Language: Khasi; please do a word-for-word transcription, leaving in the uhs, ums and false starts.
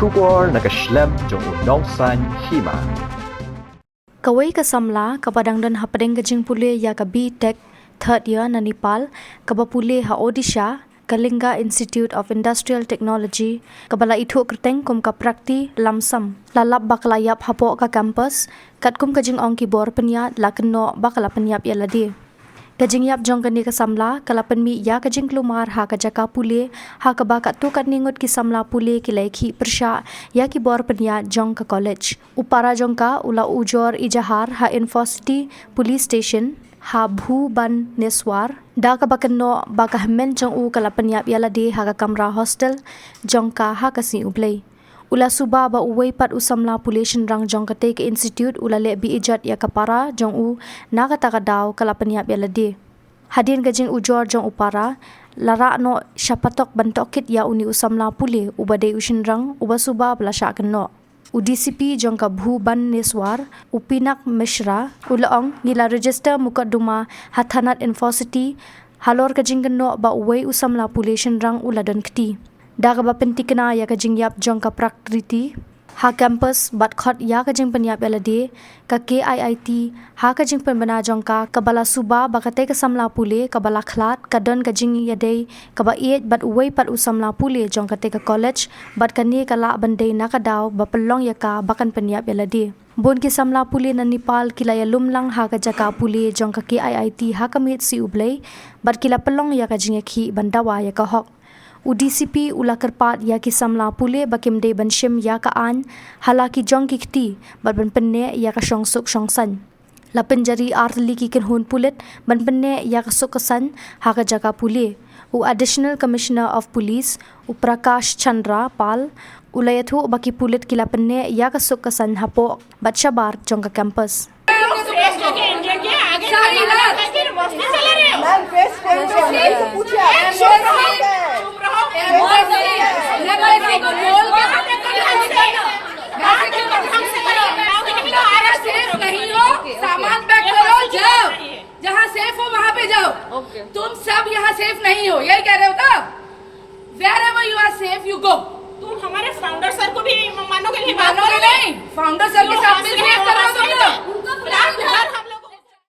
Khubor na ka shlem jong u nongsaiñ hima. Kawei ka samla kaba dang don hapdeng ka jingpule ïa ka B.Tech third year na Nepal, kaba pule ha Odisha, Kalinga Institute of Industrial Technology, kaba la ithuh kyrteng kum ka Prakti Lamsam, la lap ba ka la ïap hapoh ka campus, katkum ka jingong ki bor pynïaid la kynnoh ba ka la pynïap ïa lade. Ka jingïap jong kane ka samla ka la pynmih ïa ka jingkulmar ha ka jaka pule, ha kaba katto katne ngut ki samla pule ki la ïakhih pyrshah ïa ki bor pynïaid jong ka college. U para jong ka u la ujor ejahar ha Infosity Police Station ha Bhubaneswar, da kaba kynnoh ba ka hynmen jong u ka la pynïap ïa lade ha ka kamra hostel jong ka ha ka sngi U Blei. U la suba ba uwei pat u samla pule shynrang jong katei ka institute u la leh be-ijot ïa ka para jong u, na kata ka daw ka la pynïap ïa lade. Hadien ka jingujor jong u para, la rah noh sha patok ban tohkit ïa une u samla pule uba dei u shynrang uba suba ba la shah kynnoh. U D C P jong ka Bhubaneswar, u Pinak Mishra, u la ong, ngi la register mukotduma ha thanat Infosity halor ka jingkynnoh ba uwei u samla pule shynrang u la don kti. Da kaba pyntikna ïa ka jingïap jong ka Prakriti ha campus bad khot ïa ka jingpynïap ïa lade, ka K I I T ha ka jingpynbna jong ka, kaba la suba ba katei ka samla pule kaba la khlad ka don ka jingïadei kaba ïeit bad uwei pat u samla pule jong katei ka college, bad kane ka lah ban dei na ka daw ba pynlong ïa ka ba kan pynïap ïa lade. Bun ki samla pule na Nepal ki la ïalum lang ha ka jaka pule jong ka K I I T ha ka miet sngi U Blei, bad ki la pynlong ïa ka jingïakhih ban dawa ïa ka hok. U D C P u la kyrpad ïa ki samla pule ba kim dei ban shim ïa ka aiñ ha la ki jong ki kti, bad ban pynneh ïa ka shongsuk shongsaiñ. La pynjari artylli ki kynhun pulit ban pynneh ïa ka suk ka saiñ ha ka jaka pule. U Additional Commissioner of Police, u Prakash Chandra Pal, u la ïathuh ba ki pulit ki la pynneh ïa ka suk ka saiñ hapoh bad shabar jong ka campus. सामान पैक करो, जाओ। जहाँ सेफ हो वहाँ पे जाओ। तुम सब यहाँ सेफ नहीं हो, यही कह रहे हो ना? Wherever you are safe, you go. तुम हमारे फाउंडर सर को भी मानोगे नहीं, बात मानोगे नहीं। फाउंडर